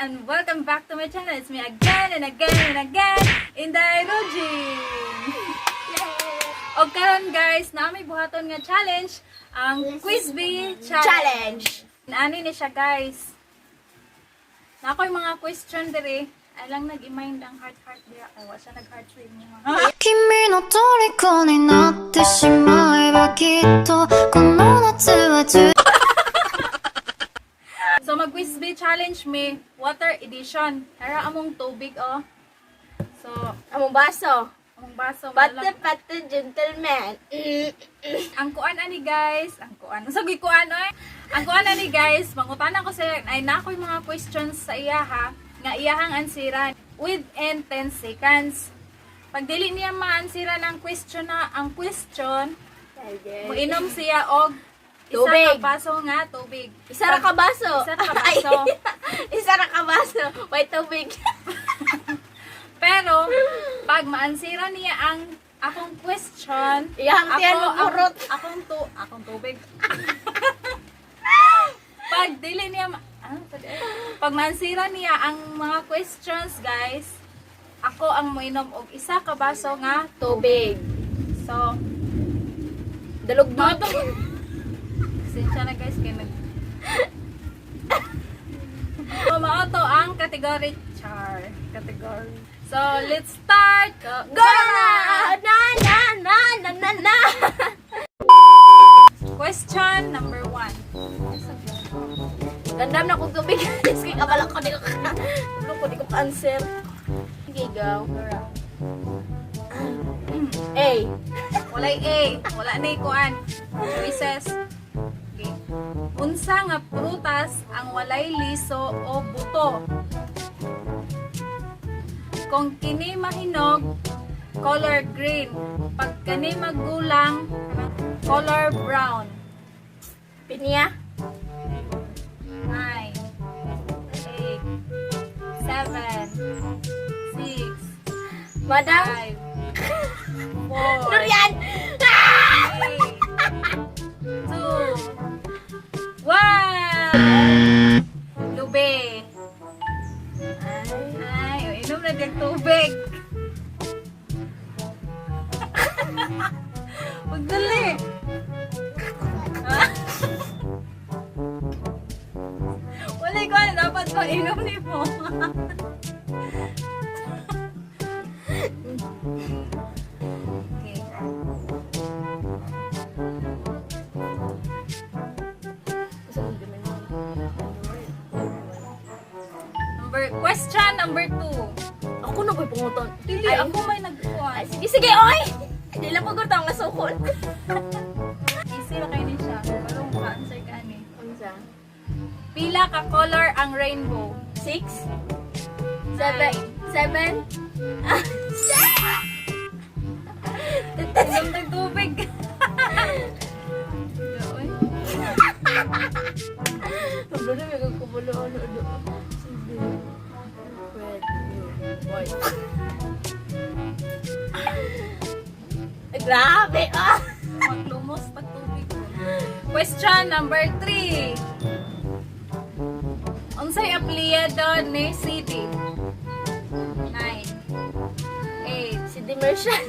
And welcome back to my channel. It's me again and again and again, Inday Rujing! Og karon, guys, naa mi buhaton nga challenge, ang Quiz Bee Challenge. Challenge! Ani ni siya, guys. Naa ko'y mga question diri. Ay lang nag-imind ang heart heart dira. Ay, wa siya nag-heart rate mo. 君の虜になってしまえばきっとこの夏は充 So mag Quiz Bee Challenge mi, water edition. Tara, among tubig oh. So, Among baso. Among baso. Pate malag- pate gentleman. Ang kuan ani, guys, ang kuan. Unsa gyud kuan oy? Ang kuan ani, guys, mangutana ko sa ay naa ko'y mga questions sa iya ha nga iyahang ansiran within 10 seconds. Pag dili niya maansiran ang question na ang question, moinom siya og isa Tubig. ka baso nga tubig. Isa ra ka baso. Isa ra ka baso. Ay, isa ra ka baso. May tubig. Pero pag maansiran niya ang akong question, Iyahang tiyan magkurot. Akong tubig. Pag dili niya pag maansira niya ang mga questions, guys, ako ang moinom og isa ka baso nga Tubig. So, Dalugdog. Pasensya na, guys, kay nag. So, mao to ang category char. Category. So, let's start. Go, Go na! Na na na na na na. Question number 1. Gandam na kong tubig. Guys, kay kabala ko di ko ka. Ano ko di ko ka-answer. Sige, go. A. Walay A. Wala na kuan. Choices. Okay. Unsa nga prutas ang walay liso o buto? Kung kini mahinog, color green. Pag kani magulang, color brown. Pinya. 9, 8, 7, 6, Madam. 5, 4, Durian. Ah! 3, 2, 1. Lube. Ay, oh, inom na diyang tubig. Magdali. Ah? Wala ko ano, dapat ko inom ni mo. Okay. Question number 2. Ako na ko'y pangutan. Dili, Ay. ako may nagkuhan. Ay, sige, sige, oy! Hindi lang pagod ang nasukon. Easy ra kayo ni siya. Pero maka-answer ka ani. Unsa? Pila ka color ang rainbow? 6? 7? 7? Inom ng tubig. Oy. Ano na may kagkubulo, ano, ano. Sige. Red, blue, white. Ay, grabe, ah! Maglumos pag tubig ko. Question number 3. Unsay apelyido ni CD? 9, 8, Si Demersian.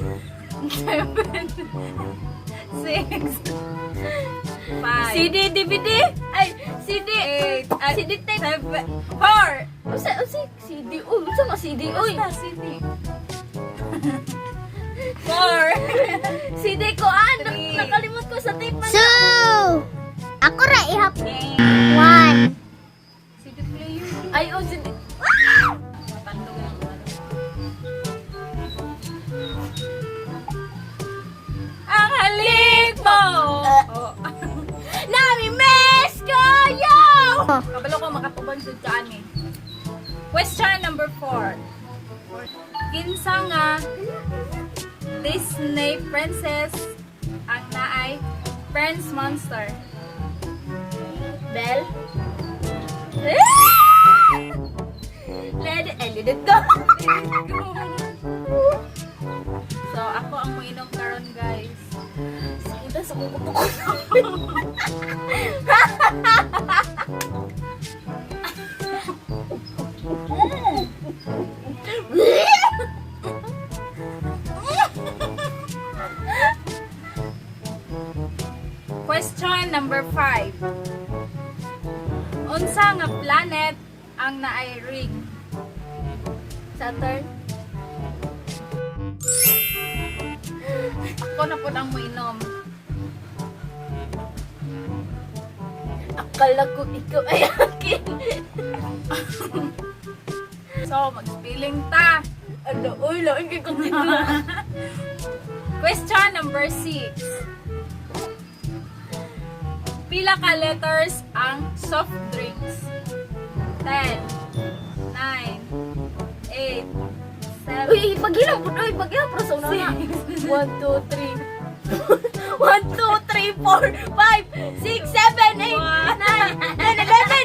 7, 6, 5, CD, DVD! Ay, CD! 8, CD tape! 7, 4, Unsa, unsa, CD, uy, unsa nga CD, uy! Basta, CD. 4, CD ko, ah! Three. Nakalimot ko sa tape man. Two. Ako ra ihap. One. CD player. Ay, oh, CD. Matandog ang ano. Ang halik mo! Oh. Nami-miss ko, yo! Kabalo ko makatubang jud ka ani. Question number 4. Kinsa nga Disney princess ang naay Prince Monster? Bell? Let it, eh, let it go! So ako ang moinom karon, guys. Sakita sa kong kuto. planet ang naay ring? Saturn. Ako na po ang muinom. Akala ko ikaw ay akin. So, mag-spelling ta. Ano, uy, lain kay kong dito. Question number 6. Pila ka letters ang soft drinks? 10, 9, 8, 7, Uy, paghilang po, uy, paghilang po sa una. 1, 2, 3. 1, 2, 3, 4, 5, 6, 7, 8, 9, 10,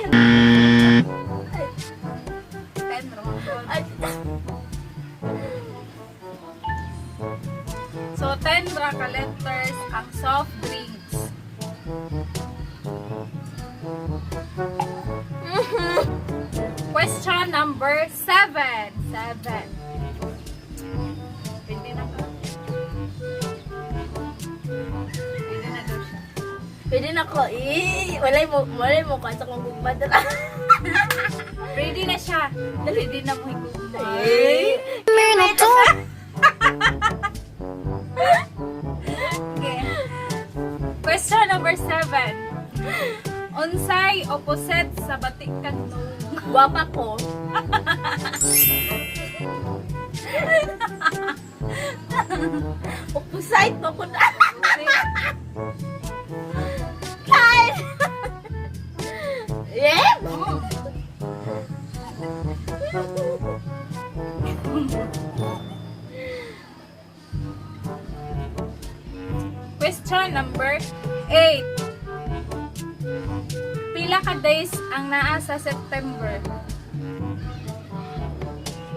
11! 10, wrong. Ay, So, 10 ra ka letters ang soft drinks. Question number 7. 7. Pwede na ka. Pwede na daw siya. Pwede na ko, eh. Walay mo, kasi kong gugmadra. Ready na siya. Ready na mo higugma. Eh. 君のと Okay. Question number 7. Unsay opposite sa batik kag nung? Guwapa ko. Opposite pa ko na. Kain! Yeah! Oh. Question number 8. Pila ka days ang naa sa September?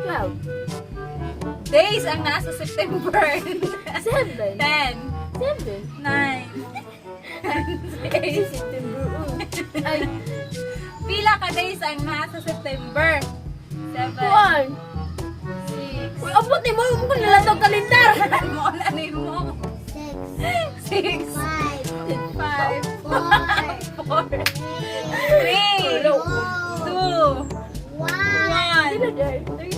12. Days ang naa sa September. 7. 10, 7. 9, Ay, September. Oh. Ay, Pila ka days ang naa sa September? 7, 1. 6, Uy, abot ni mo. Yung ko nilatog kalendar. mo na mo. 6, 6, 5, 5, 4, 4, 3, 2, 2, 1. 1. 30.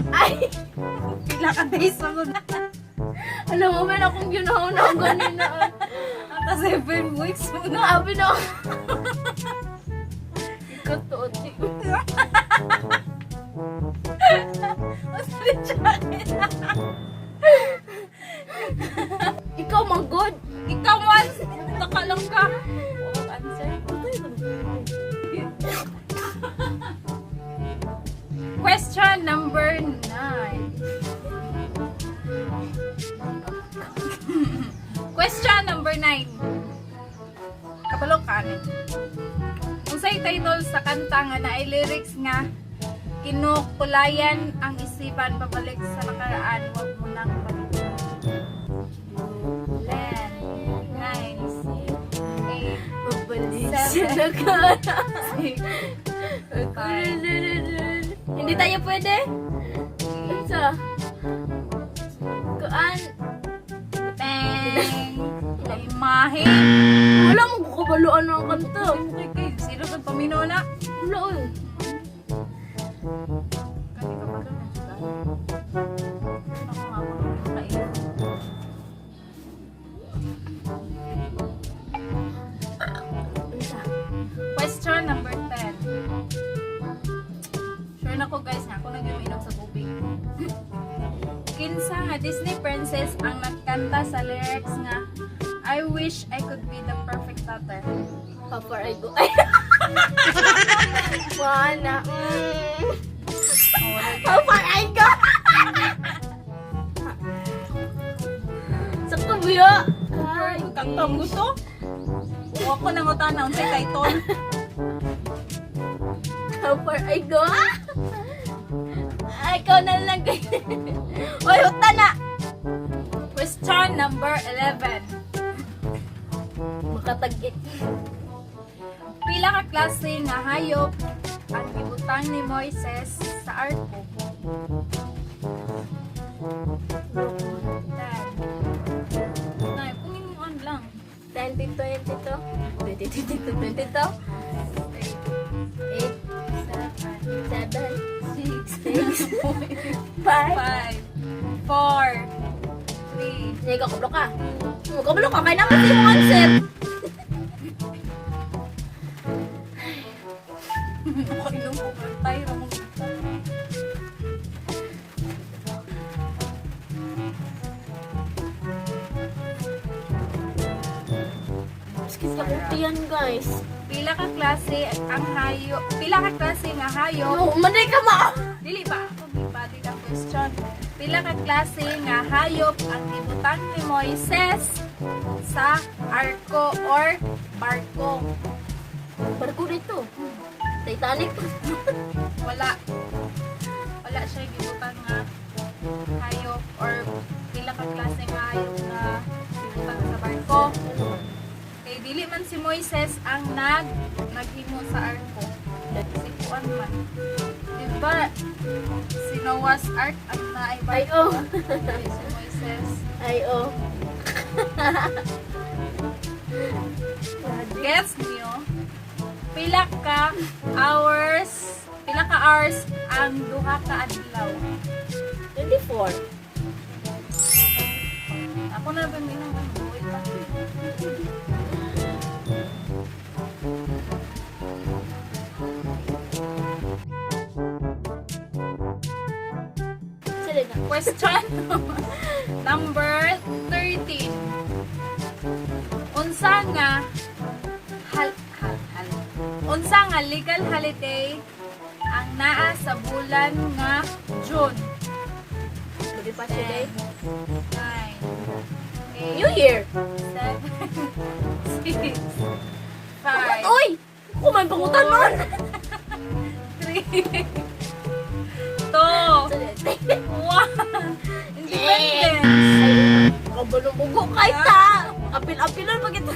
Ay, Pila ka days ako na. alam mo, meron akong ginawa na ganina. Ata 7 weeks mo na. Naabi na ako. Ikaw to, ati. Ikaw, manggod. Ikaw mo, nakalang ka. Huwag answer. Question number 9. Question number 9. Kabalo ka ni. Unsay title sa kanta nga naay lyrics nga kinukulayan ang isipan pabalik sa nakaraan, wag mo nang balikan. 10, 9, 8, Pabalik sa Seven. nakaraan. 6, Hindi tayo pwede? Unsa? Kuan? Teng! Imahe! Wala mo kukabaluan ng kanta. Okay, kay sino kang paminaw na? Wala eh. Kani ka pa na siya. Ako nga ako kain. Unsa? Question number 10. Sure na ko guys nga ako nag-uminom sa tubig. Kinsa nga Disney princess ang nagkanta sa lyrics nga "I wish I could be the perfect daughter"? How far I go. Ay! Wala. How far I go? Sakto buyo. Ay, Kanta mo gusto? O ako nang utana unsay title? How far I go? Ay, ikaw na lang. Oy, huta na! Question number 11. Makatagit. Pila ka klase nga hayop ang gibutang ni Moises sa arko? 10. Nay, kung imuan lang. 20, 22, 22, 22, 22. 5. 5, 4, 3, Hindi ka kablo ka. Kablo ka kay naman sa imong answer. Ako inom ko tayo ramong. Maski sa yan, guys. Pila ka klase ang hayo, pila ka klase nga hayop? No, manay ka ma. Dili ba ako gibati ang question? Pila ka klase nga hayop ang gibutang ni Moises sa arko or barko? Barko dito. Titanic. Wala. Wala siya gibutang nga hayop or pila ka klase nga hayop na gibutang sa barko. Kay dili man si Moises ang naghimo sa arko. Si Kuan man. Di ba si Noah's Ark ang naay Ay, barko? oh. Dili si Moises. Ay, oh. Gets niyo? Pila ka hours, pila ka hours ang duha ka adlaw? 24. Ako na ba minang buhay pa? Sila na. Question number 13. Unsa nga hal, hal, hal. Unsa nga legal holiday ang naa sa bulan nga June? Bonifacio Day. 9, 8, New Year. 7, 6, 5, Uy! Kumain pangutan man. 3, 2, 1. Independence! Kabalong bugo kay ta. Apil-apilan pag ito.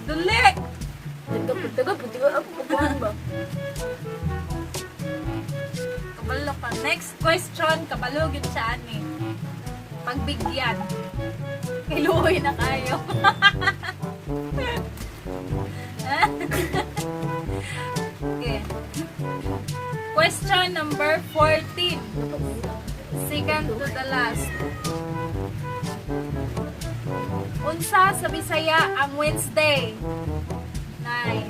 Dali! Taga, taga, ako pakuhan ba? Kabalo ka. Next question, kabalo gyud siya ani. Pagbigyan. Kiluoy na kayo. Okay. Question number 14. Second to the last. Unsa sa Bisaya ang Wednesday? 9,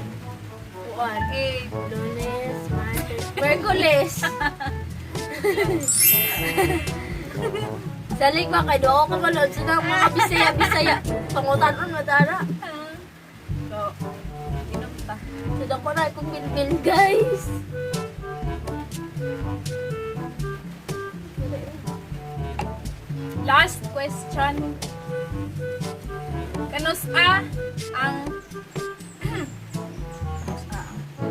Kuan. 8, Lunes, Martes, Merkules. Salig ba kay do ako kabalod sa mga Bisaya Bisaya. Pangutan-on matara. So, inom ta. Sa ko na akong bilbil, guys. Last question. Kanus-a ang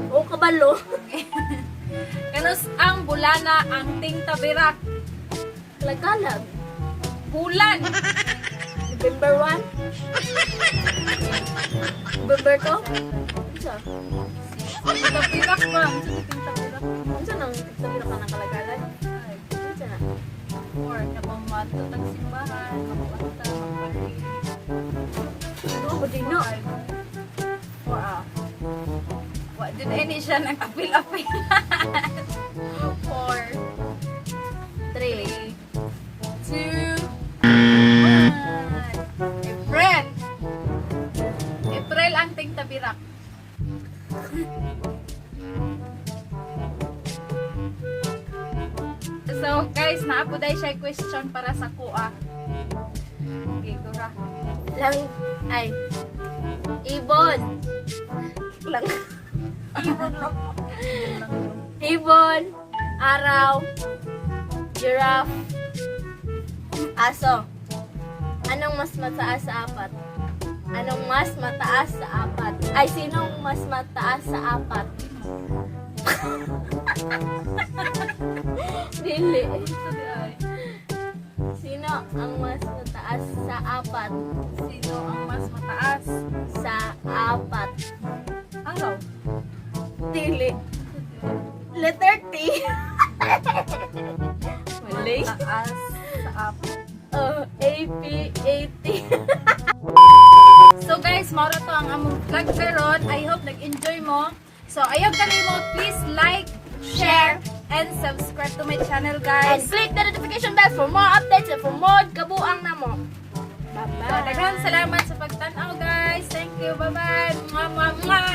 O kabalo. Kanus ang bulana ang tingtabirak? Kalagkalag. Bulan. November 1. November 2. Unsa? Tingtabirak ba? Unsa ni tingtabirak? Unsa nang tabi ka ng kalagkalag? Unsa na? Or kapang matutag simbahan, makuanta, magpari. Ano ba din no? Four ah. Wa dyan any siya nag-apil-apil. 4, 3. 3, 2, 1. April! April ang tingtabirak. So guys, naapo dahil siya question para sa kuha. Okay, gura. Lang ay ibon. Lang ibon, araw, giraffe, aso. Anong mas mataas sa apat? Anong mas mataas sa apat? Ay, sinong mas mataas sa apat? Dili. Ito di ay. Sino ang mas mataas sa apat? Sino ang mas mataas? Sa apat. Araw. Dili. Letter T. Mali. Mataas sa apat. Oh, A, P, A, T. So guys, mao ra to ang among vlog karon. I hope nag-enjoy mo. So, ayaw kalimot, please like, share, and subscribe to my channel, And guys. click the notification bell for more updates and for more kabuang namo. So, Bye-bye. daghang salamat sa pagtan-aw, guys. Thank you. Bye-bye. Mwah, mwah, mwah.